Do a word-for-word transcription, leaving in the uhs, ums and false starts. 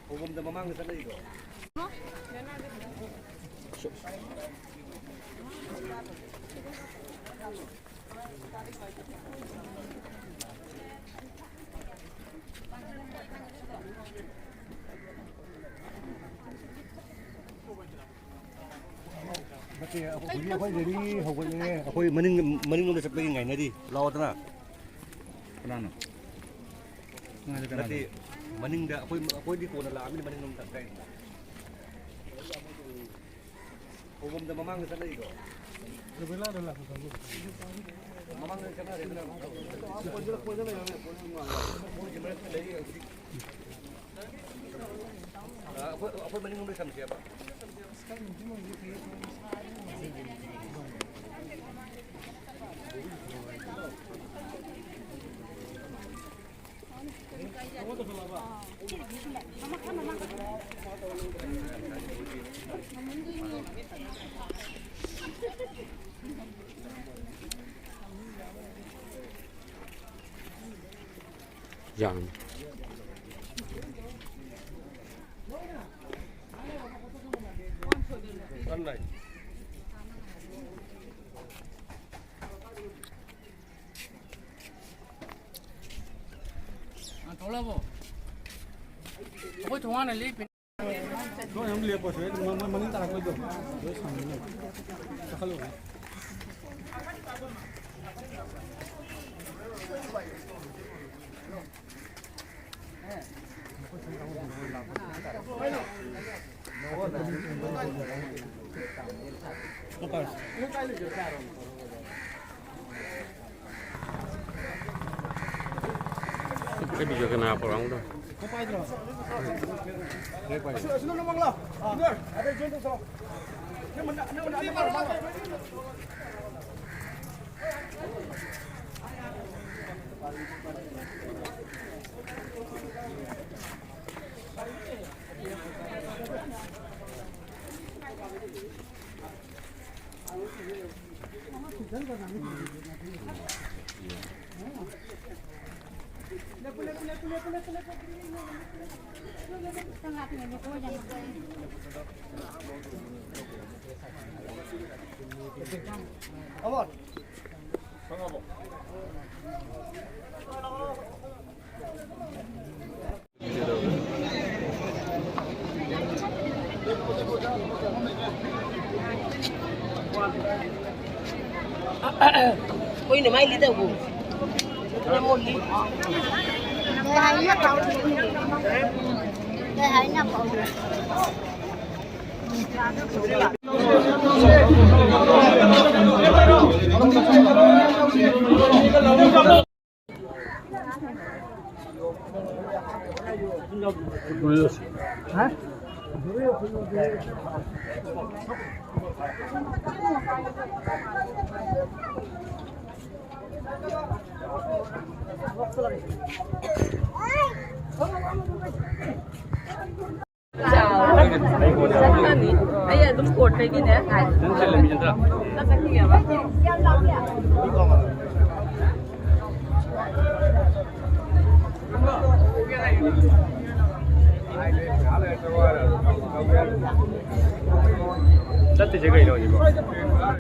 ꯈꯧꯕꯨꯝꯗ ꯃꯃꯥꯡꯗ ꯆꯠꯂꯛꯏꯗꯣ꯫ ꯅꯠꯇꯦ, ꯑꯩꯈꯣꯏ, ꯍꯧꯖꯤꯛ ꯑꯩꯈꯣꯏ ꯔꯦꯂꯤ ꯍꯧꯒꯠꯂꯦ꯫ ꯑꯩꯈꯣꯏ ꯃꯅꯤꯡ, ꯃꯅꯤꯡꯂꯣꯝꯗ ꯆꯠꯄꯒꯤ ꯉꯥꯏꯅꯔꯤ꯫ ꯂꯥꯛꯑꯣꯗꯅ꯫ ꯀꯅꯥꯅꯣ? ꯀꯅꯥꯗ, ꯀꯅꯥꯗ? ꯅꯠꯇꯦ, ꯃꯅꯤꯡꯗ ꯑꯩꯈꯣꯏ, ꯑꯩꯈꯣꯏꯗꯤ ꯀꯣꯟꯅ ꯂꯥꯛꯑꯃꯤꯅ ꯃꯅꯤꯡꯂꯣꯝꯗ ꯆꯠꯈ꯭ꯔꯦ꯫ ꯈꯧꯕꯨꯝꯗ ꯃꯃꯥꯡꯗ ꯆꯠꯂꯛꯏꯗꯣ꯫ ꯃꯃꯥꯡꯗ ꯆꯠꯅꯔꯦꯗꯅ꯫ ꯃꯣꯏꯒꯤ ꯃꯔꯛꯇ ꯂꯩꯔꯤ ꯍꯧꯖꯤꯛ꯫ ꯑ, ꯑꯩꯈꯣꯏ, ꯑꯩꯈꯣꯏ ꯃꯅꯤꯡꯂꯣꯝꯗ ꯊꯝꯁꯦꯕ꯫ ꯌꯥꯝ꯫ ꯑ, ꯊꯣꯛꯂꯛꯑꯕꯣ? ꯑꯩꯈꯣꯏ ꯊꯣꯡꯒꯥꯟꯗ ꯂꯦꯞꯄꯤ꯫ ꯅꯣꯏ ꯑꯃ ꯂꯦꯞꯄꯁꯦ, ꯃ-, ꯃ-, ꯃꯅꯤꯡ ꯇꯥꯔꯛꯄꯩꯗꯣ꯫ ꯂꯣꯏ ꯁꯪꯉꯤꯅꯦ꯫ ꯀꯥꯈꯠꯂꯛꯑꯣꯅꯦ꯫ ꯑꯩ video ꯀꯅꯥ ꯄꯨꯔꯛꯑꯝꯗꯣ? Uy, no, Miley, daw, go. Ito na mo, Lee. Kaya na pa. Kaya na pa. ꯑꯩ ꯑꯗꯨꯝ ꯀꯣꯔꯠꯇꯒꯤꯅꯦ꯫ ꯆꯠꯇ꯭ꯔꯤꯁꯦ ꯀꯩꯅꯣ ꯍꯧꯖꯤꯛꯐꯥꯎ?